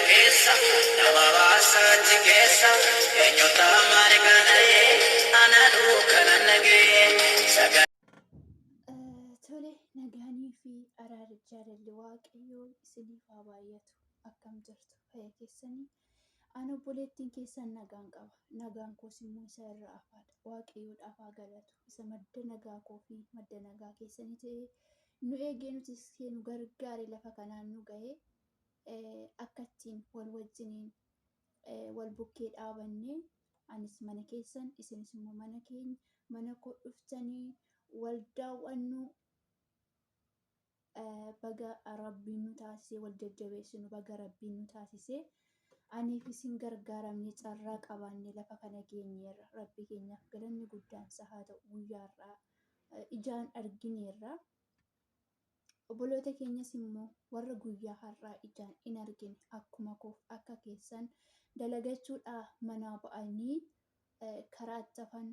keessa nama baasa achi keessa eenyuta maal kana ana dukkana nagee sagal. Tole nagaanii fi araarri jaalalli waaqayyoo isiniif haa baay'atu. Akkam jirtu fayya keessanii? Ani obboleettiin keessan nagaan qaba. Nagaan koos immoo isa irra afaadha. Waaqayyoodhaaf haa galatu. Isa madda nagaa koo fi madda nagaa keessanii ta'ee nu eegee nu tiksee nu gargaare lafa kanaan nu ga'ee akka ittiin wal wajjiniin wal bukkee dhaabannee anis mana keessan isinis immoo mana keenya mana koo dhuftanii wal daawwannu baga rabbiin nu taasisee wal jajjabeessinu baga rabbiin nu taasisee aniif isin gargaaramne carraa qabaanne lafa kana geenyeerra rabbii keenyaaf galanni guddaan isaa haa ta'u guyyaa har'aa ijaan argineerra. Obboloota keenyas immoo warra guyyaa har'aa ijaan hin argine akkuma koof akka keessan dalagachuudhaa manaa ba'anii karaatti hafan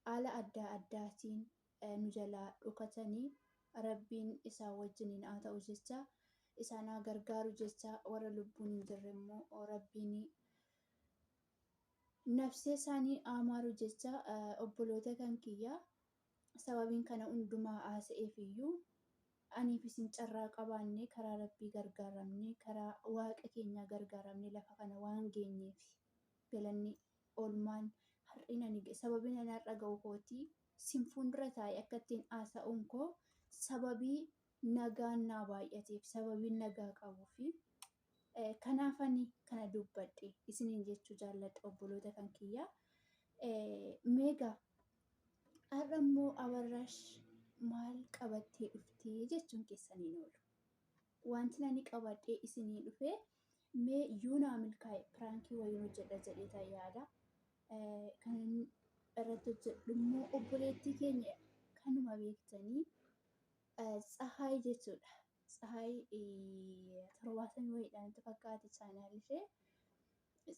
haala adda addaatiin nu jalaa dhokatanii Rabbiin isaan wajjiniin haa ta'u jecha isaan haa gargaaru jecha warra lubbuun hin jirre immoo Rabbiin nafsee isaanii haa maaru jecha obboloota kan kiyya sababiin kana hundumaa haasa'eef iyyuu aniif isin carraa qabaannee karaa Rabbii gargaaramnee karaa Waaqa keenyaa gargaaramnee lafa kana waan geenyeef galanni oolmaan har'in ani sababiin ani har'a ga'u kootii sin fuuldura taa'ee akka ittiin haasa'uun koo sababii nagaan naa baay'ateef sababiin nagaa qabuufi kanaaf ani kana dubbadhe isiniin jechuu jaalladha obboloota kan kiyyaa. Meegaa har'a immoo Abarraash maal qabattee dhuftee jechuun keessan hin oolu. Wanti ani qabadhee isinii dhufe mee yoo naa milkaa'e piraankii wayiin hojjedha jedhee yaada. Kan irratti hojjedhu immoo obboleettii keenya kanuma beektanii Tsahaay jechuudha. Tsahaay 70 wayiidhaan itti fakkaate chaanaal ishee.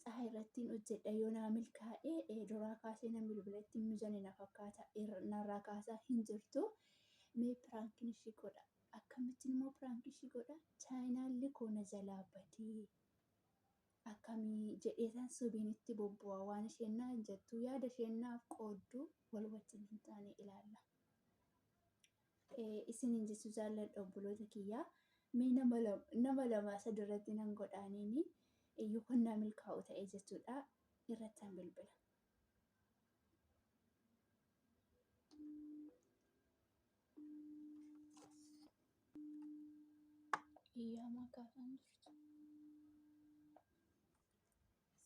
Tsahaay irrattiin hojjedha yoo naa milkaa'e duraa kaasee nan bilbila ittiin mijanne na fakkaata narraa kaasaa hin jirtu. Mee piraankiin ishii godha. Akkamittiin immoo piraankii ishii godha? Chaayinaalli koo na jalaa badee akkamii jedheetan sobiin itti bobbo'a waan isheen naan jettu yaada isheen naaf qooddu wal wajjin hin taane ilaalla. Isiniin jechuu jaalladha obboloota kiyyaa. Mee nama lama sadi irratti nan godhaaniini yoo naa milkaa'u ta'e jechuudha irrattan bilbila. Iyyamaa kaasaan jirtu.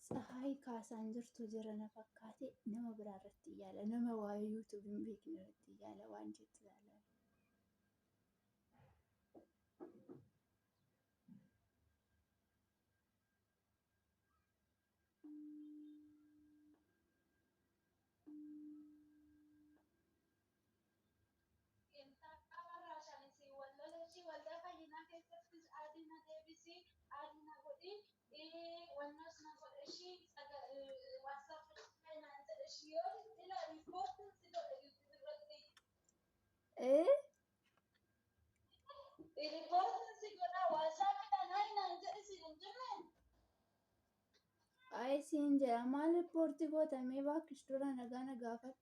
Tsahaay kaasaan jirtu jira na fakkaate nama biraa irratti yaala. Nama waa'ee YouTube hin beekne irratti yaala waan jettu yaala. Ee? Ay siin jedha maal riippoortii gootamee baakkish dura nagaa na gaafadhu.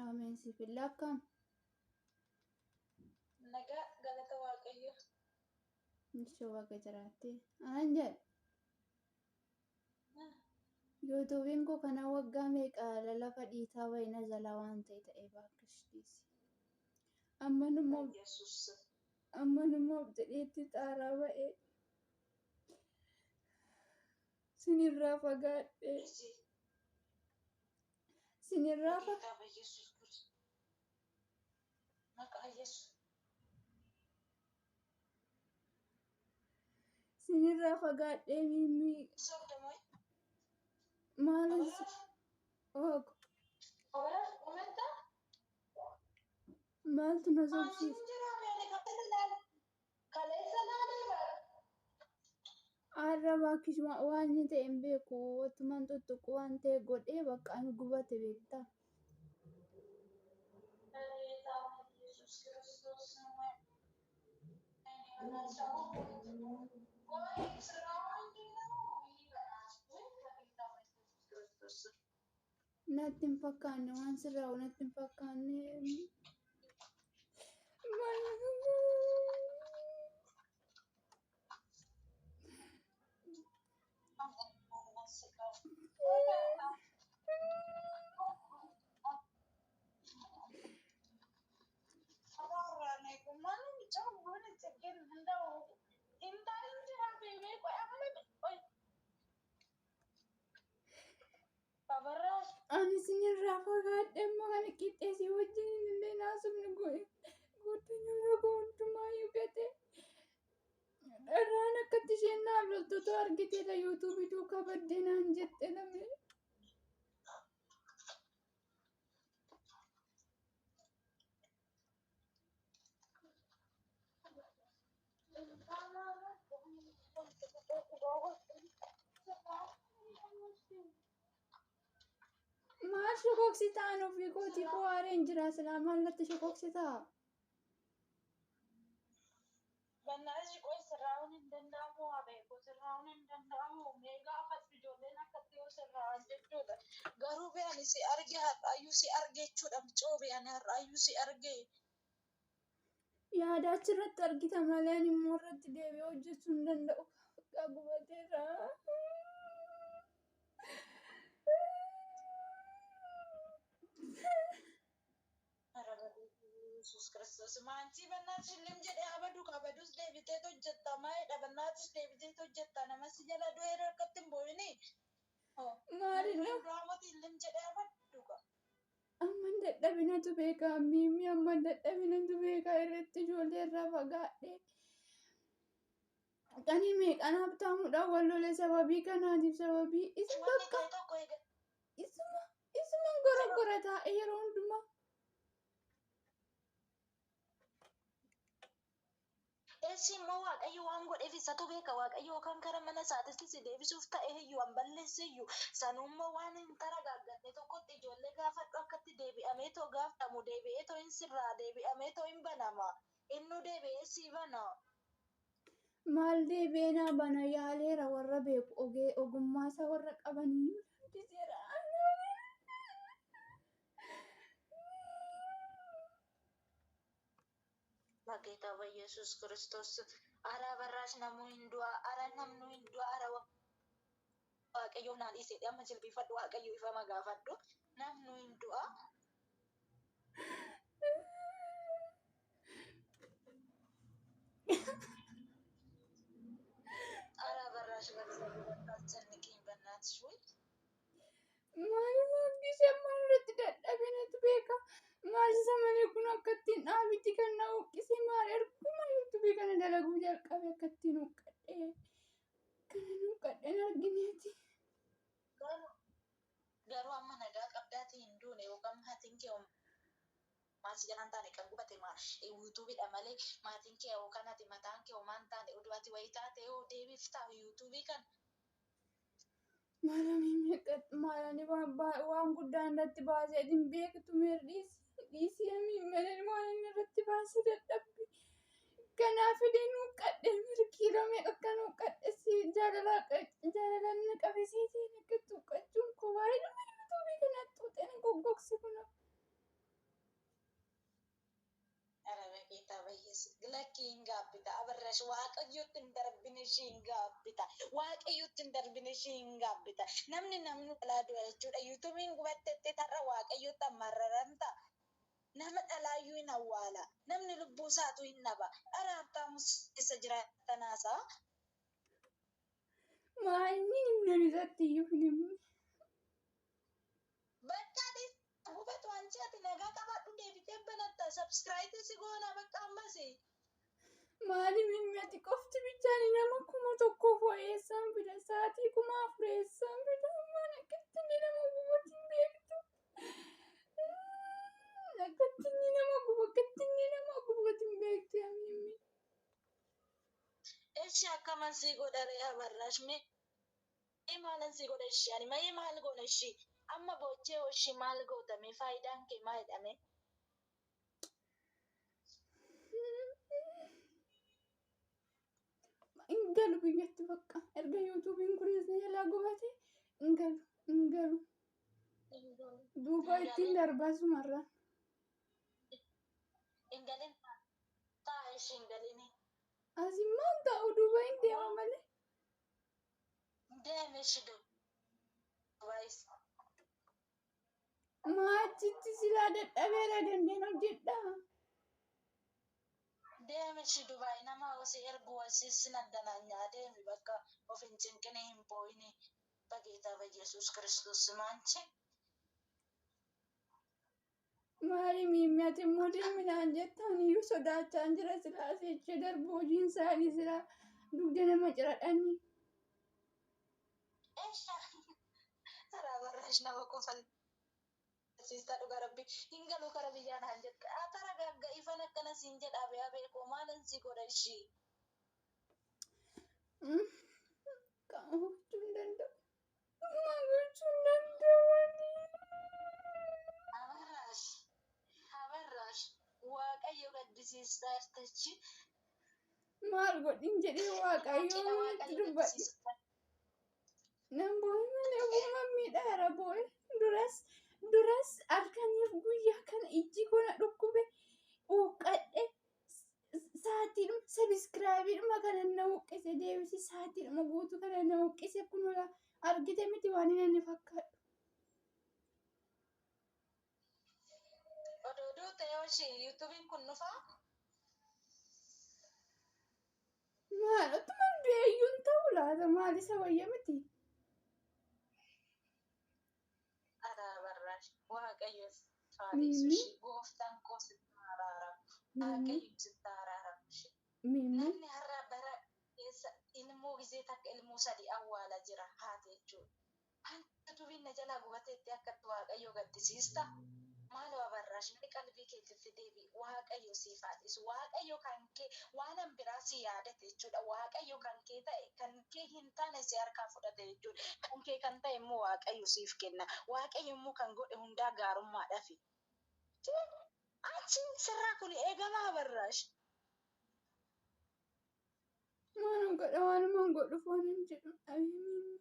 Ameen siif illee akkam. Nagaa galata Waaqayyo. Ishoo baga jiraatte. Anan jedha. Yuutuubiin koo kana waggaa meeqa lalafa dhiitaa wayina jalaa waan ta'e ta'e baakkish dhiisi. Ammanuma Yesuus. ammanumaaf jedheetti xaaraa ba'e. Sinirraa fagaadhe. Iji Sinirraa fa ጌታ በኢየሱስ ክርስቶስ maqaa Yesuus. Sinirraa fagaadhee miimmii Sobda moo? maal Abarash oog Abarash uumetta maaltu na Anchi sobsiisa? jira meeni kaleessa laal kaleessa laalee bara. Har'a baakkish waan inni ta'e hin beeku. Ottuman tuttuqu waan ta'e godhee bakka ani gubate beektaa. ጌታ ኢየሱስ ክርስቶስ ነው። Natti hin fakkaanne waan sirraa'u natti hin fakkaanne. Ani isinirraa fagaadhe amma kana qixxeessi wajjin illee naasumni goe guddinyoota koo hundumaayyuu gate. Dharraan akkatti isheen naaf loltoota argiteedha yuutuubii duukaa baddee naan jette lame. Maal shokoksitaa an ofii kootii koo aareen jira silaa maal natti shokoksitaa? Bannaashi qoy sirraa'uun hin danda'amu haa beeku sirraa'uun hin danda'amu mee gaafadhu ijoolleen akkatti yoo sirraa'an jechuudha. Garuu be ani si arge har'aayyuu si arge jechuudha micoo be ani har'aayyuu si arge. Yaada achirratti argita malee ani immoo irratti deebi'ee hojjechuu hin danda'u. Bakka gubateera. ኧረ በኢየሱስ ክርስቶስ ማንቺ በእናትሽ lim jedhe abadu kabadus deebitee hojjetta maayidha በእናትሽ deebitee hojjetta nama si jala du'ee rakkatti hin boo'ini. Maalidha? Du'aamoti lim jedhe abadu ka. Amman dadhabinatu beekaa miimmi amman dadhabinatu beekaa irratti ijoollee irraa fagaadhe. Qanii meeqaan habtaamuudhaan wal lole sababii kanaatiif sababii isa Wanni bakka ta'e tokko eega isuma isuman gorogora taa'e yeroo hundumaa. Eessi immoo Waaqayyo waan godheef isatu beeka. Waaqayyo yookaan gara mana isaatitti si deebisuuf ta'e iyyuu an balleesse iyyuu sanummoo waan hin taragaagganne tokkotti ijoollee gaafadhu akkatti deebi'amee too gaafatamu deebi'ee too hin sirraa deebi'amee too hin banama. Innuu deebi'ee si bana. Maal deebi'ee naa bana yaaleera warra beeku ogee ogummaa isaa warra qabanii dandiseera. በጌታ በኢየሱስ ክርስቶስ አረ በራሽ ነሙ ሂንዱዋ አረ ነምኑ ሂንዱዋ አረ waaqayyo naan dhiisee amma jilbiifadhu waaqayyo ifama gaafadhu namnu hin du'a. አረ በራሽ በእግዚአብሔር አታስጨንቂኝ በእናትሽ ወይ Maaluma gisee irratti dadhabinatu beeka. Maal isa malee kun akkattiin dhaabitti kan na huqqise maal erguma yuutuubii kana dalaguu jalqabe akkattiin huqqadhee kana huqqadheen argineeti. Garuu garuu amma nagaa qabdaati hin duune yookaan maatiin kee maas jalaan taane kan gubate yuutuubiidha malee maatiin kee yookaan ati mataan kee homaan taane oduu ati wayii taate yoo deebiftaa yuutuubii kana. Maalani waan guddaan irratti baasee hin beektu meer dhiisii malee waan inni irratti baasee dadhabbi. Kanaaf fidee nuuqqadhe mir kiiloo meeqa akka nuuqqadhe si jaalalaan na qabe seetiin akka tuuqqachuun koo baay'ee dhuma yuutuubii kana xuuxeen goggogse kun. ኧረ በጌታ በኢየሱስ ለኪ hin gaabbita abarrash waaqayyotti hin darbine ishii hin gaabbita waaqayyotti hin darbine ishii hin gaabbita namni namni dhalaa du'a jechuudha yuutuubiin gubattetti tarra waaqayyotti ammarraranta nama dhalaayyuu hin awwaala namni lubbuu isaatu hin dhaba dhara habtaamus keessa jiraatanaasaa Maalni himnan isatti iyyuu hin himne. bakka gubatu anchi ati nagaa qabaadhu deebitee banatta sabskraayitii si goona bakka ammas Maali mimmi ati qofti bichaan nama 1000 eessaan fida sa'aatii 4000 eessaan fida ammaan akkatti inni nama gubatu hin beektu. Akkatti inni nama gubu akkatti inni nama gubatu hin beektu yaa mimmi. Eshi akkaman si godha ree abarraash mee maalan si godha ishii ani mee maal goona ishii amma boochee ishii maal goota mee faayidaan kee maal jedhame galu biyyatti bakka erga yuutuubiin kunis na jalaa gubate hin galu hin galu. Duuba Hin ittiin galin. darbaa sumarraa. Hin galin ta'a ishii hin galini. Asimmaan taa'u duuba hin deema malee. Deemi ishii Dubaayis. Maachitti silaa dadhabeera dandeen hojjedhaa. Deemi ishii Dubaay nama si ergu wasiis naggananya deemi bakka of hin cinqine hin boo'ini በጌታ በኢየሱስ ክርስቶስ ስም አንቺ Maali miimmiyaati immoo deeminaan jettan iyyuu sodaachaan jira silaa seechee darbu hojiin isaanii silaa dugda nama ciradhanii. እሺ ኧረ አበራሽ nama kofalchiista dhuga rabbi hin galu kara biyyaa naan jette ተረጋጋ ifan akkana siin jedha be'a beekoo maalan si godha ishii Qaama gochuu hin danda'u. Maal gochuu hin danda'u? አበራሽ አበራሽ waaqayyo gaddisiisaa jirtachi Maal godhin jedhee Cidha waaqayyoon itti waaqayyo dubbadhe. gaddisiisaa. Nan boo'e malee ogummaan miidhaara boo'e. Duras duras halkaniif guyyaa kana ijji koo na dhukkube huuqqadhe sa'aatiidhuma sabiskiraabiidhuma kana na huqqise deebisi sa'aatiidhuma guutuu kana na huqqise kunula argite miti waan inni fakkaadhu. Odoo duute yoo ishee yuutuubiin kun dhufaa Maal otuma du'eeyyuun ta'u laata maal isa wayya miti? Abarraash waaqayyo faadhiisu Miimmi ishee gooftaan koo sitti araaramu miimmi waaqayyo sitti araaramu ishee. miimmi Namni har'a bara keessa ilmoo gisee takka ilmoo sadi awwaala jira haati jechuudha. Hanti yuutuubiin na jalaa gubateetti akkatti waaqayyo gaddisiista. Maaloo abarraash mee qalbii keetitti deebi'i. Waaqayyo siif haa dhiisu. Waaqayyo kan kee waan biraa si yaadate jechuudha. Waaqayyo kan kee ta'e kan kee hin taane si harkaa fudhate jechuudha. Kan kee kan ta'e immoo waaqayyo siif kenna. Waaqayyo immoo kan godhe hundaa gaarummaadhaafi. Achi sirraa kun eegama abarraash. Maalan godha waanumaan godhuuf waan hin jedhu dhabee miimmi.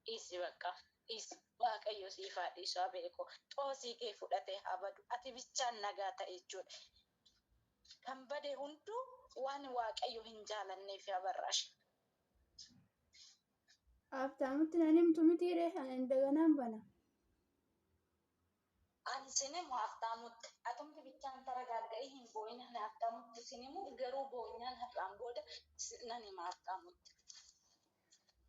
Dhiisi bakka. Dhiisi. Waaqayyo siif haa dhiisu haa beeku. Xoosii kee fudhate haa badu. Ati bichaan nagaa ta'e jechuudha. Kan bade hunduu waan waaqayyo hin jaalanneef abarraash. Haftaamutti nan himtu mitiiree ani daganaan bana. Ani sinimu haftaamutti atumti bichaan taragaaga'ee hin boo'in ani haftaamutti sinimu garuu boonyaan har'aan booda nan hima haftaamutti.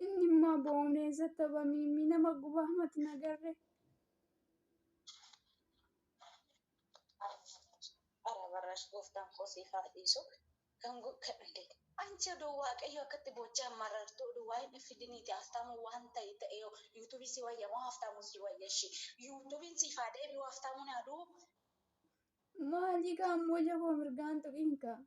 Inni immoo booneensa tapha miimmi nama gubaa mati nagarre. Ara barraash gooftaan koo siif haa dhiisu. Kan godhe anchi oduu waaqayyo akkatti boochaa marartu oduu waa'ee fidiniiti haftaamu waan ta'e ta'e yuutuubii si wayya moo haftaamu si wayya ishee yuutuubiin siif haa deebi'u haftaamuun aduu Maali kaammoo jaboo mirgaan tuqiin kaa.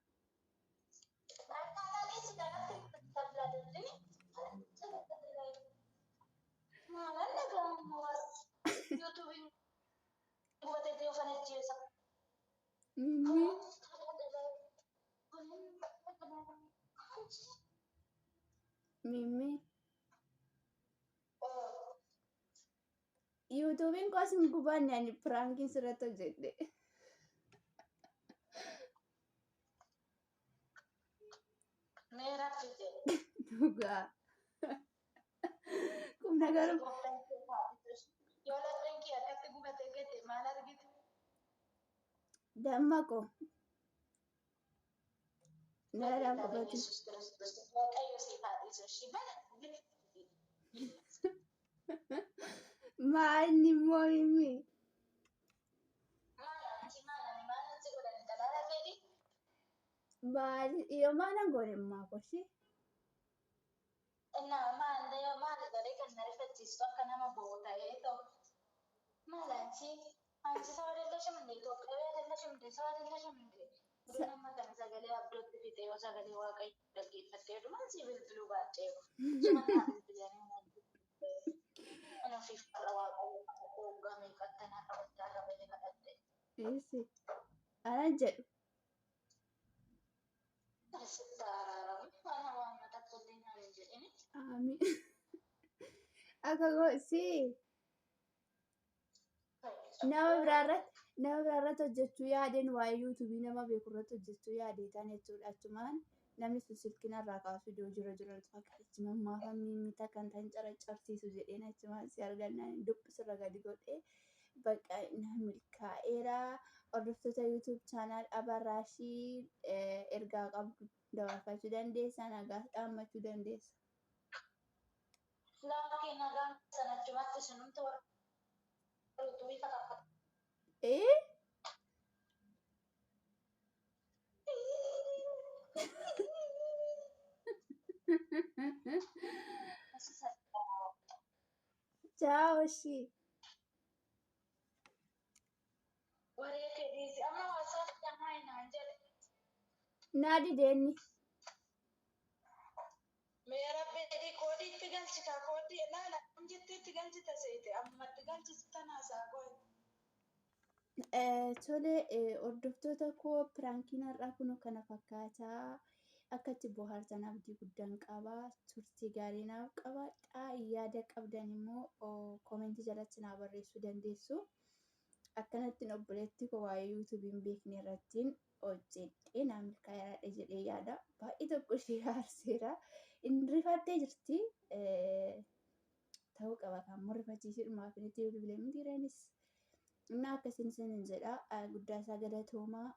Yuutuubiin gubatee of ajjeesa. Miimmi miimmi yuutuubiin koo asin gubaanne ani piraankiin sirratti hojjedhe. Meeraa fide. Dhugaa. Kun nagaru Yoo lapheen kee akkatti gubatee gate maal argite? damma koo nagaadhaan በጌታ qubatu. በኢየሱስ ክርስቶስ waaqayyo siif haa dhiisu ishee bana. Maal inni immoo miimmi. Maal anchi maal ani maal anchi godhani dalaala fedhi? Maal yoo maalan goone ammaa koshi. እና maal maal garee kan na rifachiistu akka nama bo'oo ta'ee ta'u maal anchi አንቺ ሰው አይደለሽም እንዴ? ኢትዮጵያዊ አይደለሽም እንዴ? ሰው አይደለሽም እንዴ? Nama kana sagalee abdootti fixee yoo sagalee waaqayyo dhaggeeffattee dhumaan si bilbiluu baadhee suma naa bilbilanii ani ofiif har'a waaqayyo kadhadhee waggaa meeqattan har'a waggaa bahee kadhadhe. Eessi. Ana jedhu. Sitti araaramu Amiin. Akka koo si nama biraarratti nama biraarratti hojjechuu yaadeen waa'ee yuutuubii nama beeku irratti hojjechuu yaadee ta'an jechuudha. Achumaan namni sun silkii narraa kaasuu iddoo jira jira fakkaata. Mammaafan mimmita kan ta'an caraccarsiisu jedheen achumaan si argannaan dubbisirra gadi godhee bakka na milkaa'eera. Hordoftoota YouTube channel Abarraashii ergaa qabdu dabarfachuu dandeessa, nagaas dhaammachuu dandeessa. Laakiin nagaan sana achumatti isinumti warra yuutuubii fakkaata. Ee? Ciao ishii. Waree kee dhiisi. Amma WhatsApp kanaa hinaan jedhe. Naa dideenni. Mee rabbi jedhii koodii itti galchita koodii laala akkam jettee itti galchita seete amma itti galchisi tanaa isaa qoy. Tole hordoftoota koo piraankiin har'aa kun kana fakkaata. Akka itti bohaartan abdii guddaan qaba. Turtii gaarii naaf qabaadhaa. Yaada qabdan immoo koomentii jalatti naa barreessuu dandeessu. Akkanattiin obboleetti koo waa'ee yuutuubii hin beekne irrattiin hojjedhee naa milkaa'eera jedhee yaada. Baay'ee tokko ishee aarseera. Inni rifattee jirti. Ta'uu qaba kan immoo rifachiisuudhumaaf inni itti bilbilee miti reenis. Innaa akkasiin isiniin jedha. Guddaa isaa galatoomaa.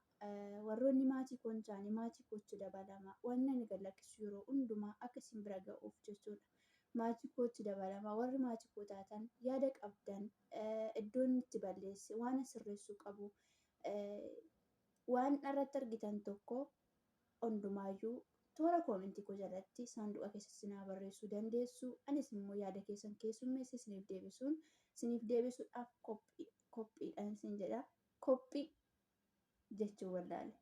Warroonni maatii koo hin taane maatii kootti dabalama. Wanni ani gad lakkisu yeroo hundumaa akka isin bira ga'uuf jechuudha. Maatii kootti dabalama. Warri maatii koo taatan yaada qabdan iddoon itti balleesse waan sirreessuu qabu waan irratti argitan tokko hundumaayyuu toora koomentii koo jalatti saanduqa keessatti naa barreessuu dandeessu. Anis immoo yaada keessan keessummeessee isiniif deebisuun isiniif deebisuudhaaf qophii qophiidhaan isin jedha. Qophii jechuu wallaale.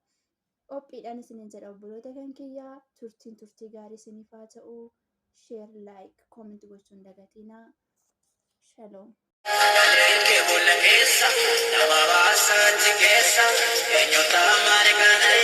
Qophiidhaan isinin jedha obboloota kan kiyyaa turtiin turtii gaarii isiniif haa ta'u. Share, like, comment gochuun dagatinaa. Shalom. Sagaleen kee boolla keessa nama baasa achi keessa eenyuta maal kana.